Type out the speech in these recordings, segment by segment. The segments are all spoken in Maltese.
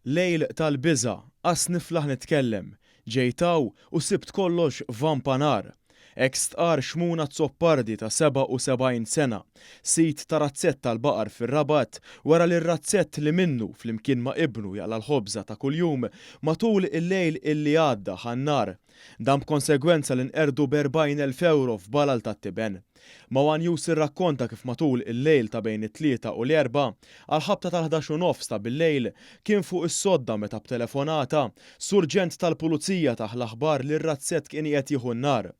Lejl tal-biża', qas niflaħ nitkellem. Ġejt hawn u sibt kollox vampa nar. Hekk stqarr Xmun Azzopardi ta' 77 sena, sid ta' razzett tal-baqar fir-Rabat wara li r-razzett li minnu, flimkien ma' ibnu jaqla' l-ħobża ta' kuljum, matul il-lejl illi għadda ħa n-nar. Dan b'konsegwenza li nqerdu b'40,000 ewro f'balal tat-tiben. Ma' one News irrakkonta kif matul il-lejl ta' bejn it-Tlieta u l-Erbgħa, għall-ħabta tal-ħdax u nofs ta' bil-lejl, kien fuq is-sodda meta b'telefonata, surġent tal-Pulizija tah l-aħbar li r-razzett kien qiegħed jieħu n-nar.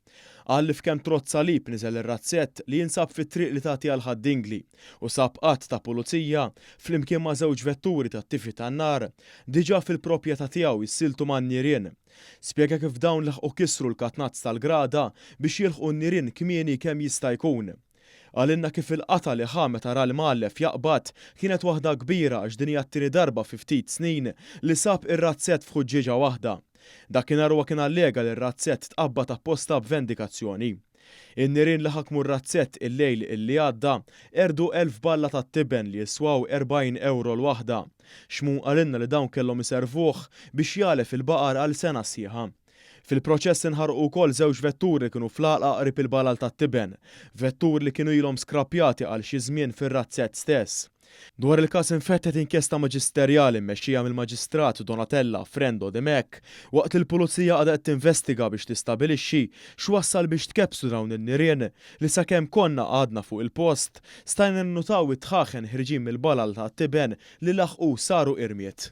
Qal li f'kemm trodd salib niżel ir-razzett li jinsab fit-triq li tagħti għal Ħad-Dingli u sab għadd ta' Pulizija flimkien ma' żewġ vetturi tat-tifi tan-nar diġà fil-propjetà tiegħu jissiltu man-nirien. Spjega kif dawn laħqu kisru l-katnazz tal-grada biex jilħqu n-nirien kmieni kemm jista' jkun. Qalilna kif il-qatgħa li ħa meta ra l-mgħallef jaqbad kienet waħda kbira għax din hija t-tieni darba fi ftit snin li sab ir-razzett f'ħuġġieġa waħda. Dakinhar huwa kien allega li r-razzett tqabbad apposta b'vendikazzjoni. In-nirien li ħakmu r-razzett il-lejl illi għadda qerdu 1,000 balla tat-tiben li jiswaw 40 ewro l-waħda. Xmun qalilna li dawn kellhom iservuh biex jagħlef il-baqar għal sena sħiħa. Fil-proċess inħarqu wkoll żewġ vetturi li kienu fl-għalqa qrib il-balal tat-tiben, vetturi li kienu ilhom skrappjati għal xi żmien fir-razzett stess. Dwar il-każ infetħet inkjesta maġisterjali mmexxija mill-Maġistrat Donatella Frendo Dimech waqt li l-Pulizija għadha qed tinvestiga biex tistabilixxi x'wassal biex tkebbsu dawn in-nirien li sakemm konna għadna fuq il-post stajna ninnutaw id-dħaħen ħirġin mill-balal tat-tiben li laħqu saru irmied.